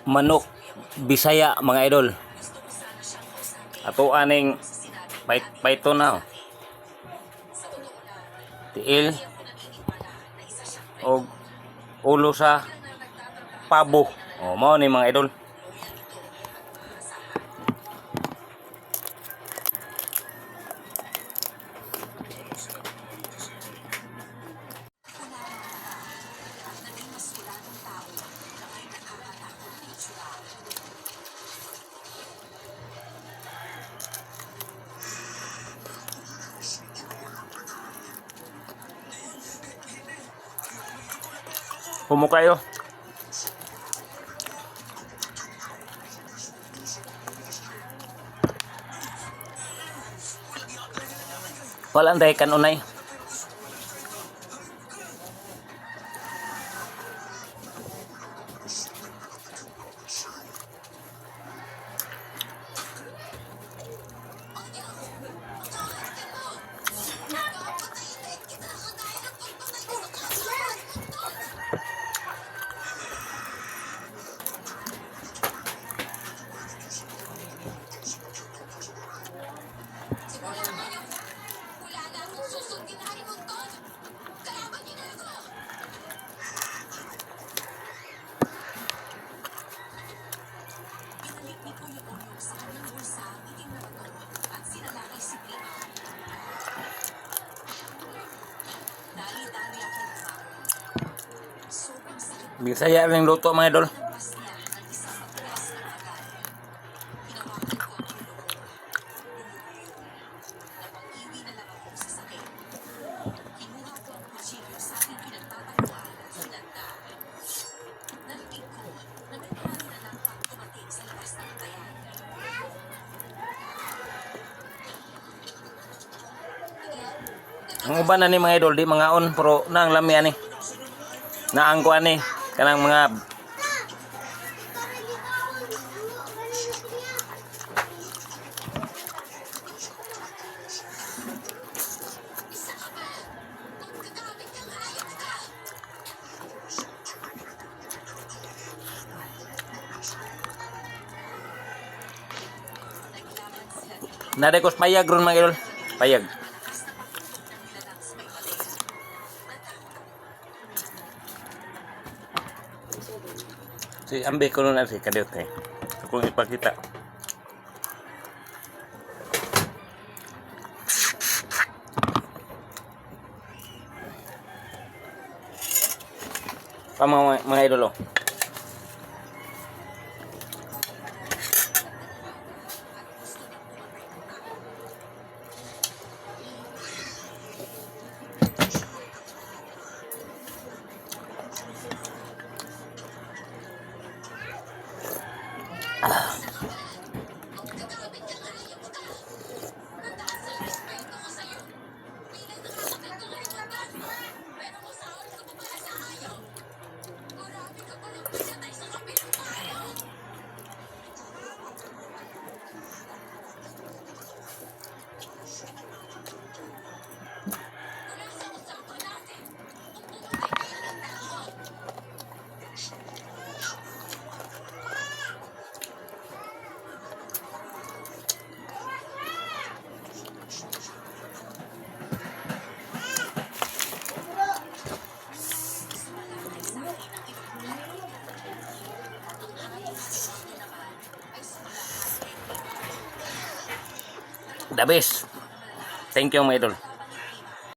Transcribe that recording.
Manok Bisaya, mga idol. Ato aning payton na, oh. Tiil og ulo sa pabo. Oh, mao ni, mga idol. Humo kayo. Wala ang kanunay. Simula ngayon, wala na akong susundin na Harry. Kalaban niyo na ako! Binalik ni Kuya Onyok sa kanyang bulsa ang itim na bato at sinalakay si Prima. Dali-dali akong bumangon. Sobrang sakit Bisaya ring luto, mga idol. ng lampas niya ang isang matigas na bagal. Hinawakan ko ang ulo ko. Lumugo yun. Napang-iwi na lang ako sa sakit. Kinuha ko ang kutsilyo sa aking pinagtataguan at hinanda. Narinig ko na may mga nilalang pang dumating sa labas ng bayan. Ang uban na ni, mga idol, di mangaon pero nang lami ani. Naang ko ani kanang mga Isa ka ba? Ang gagamit ng hayop ka! Naglaban sila ni Naday ko payag ron, mga idol. Payag. Malakas na pagtutok ng nilalang sa may pader. Natakot ako. Si ambi ko nun si kadiyot eh. Akong ipakita. Pa mga idol, oh. At gusto niyang pumatay ng tao. Ang gagamit kang hayop ka! Mataas ang respeto ko sa'yo! Bilang nakakatandang Harry Potter! Pero kung sa oras ka pa pala sa hayop! Marami ka palang pinatay sa kabilang payo! Wala sa usapan natin! Kung pumatay kayo ng tao! Sumalakay sa akin ang ibang hayop. Ang hayop na si Tonto naman ay sumalakay kay Prima. The best. Thank you, mga idol.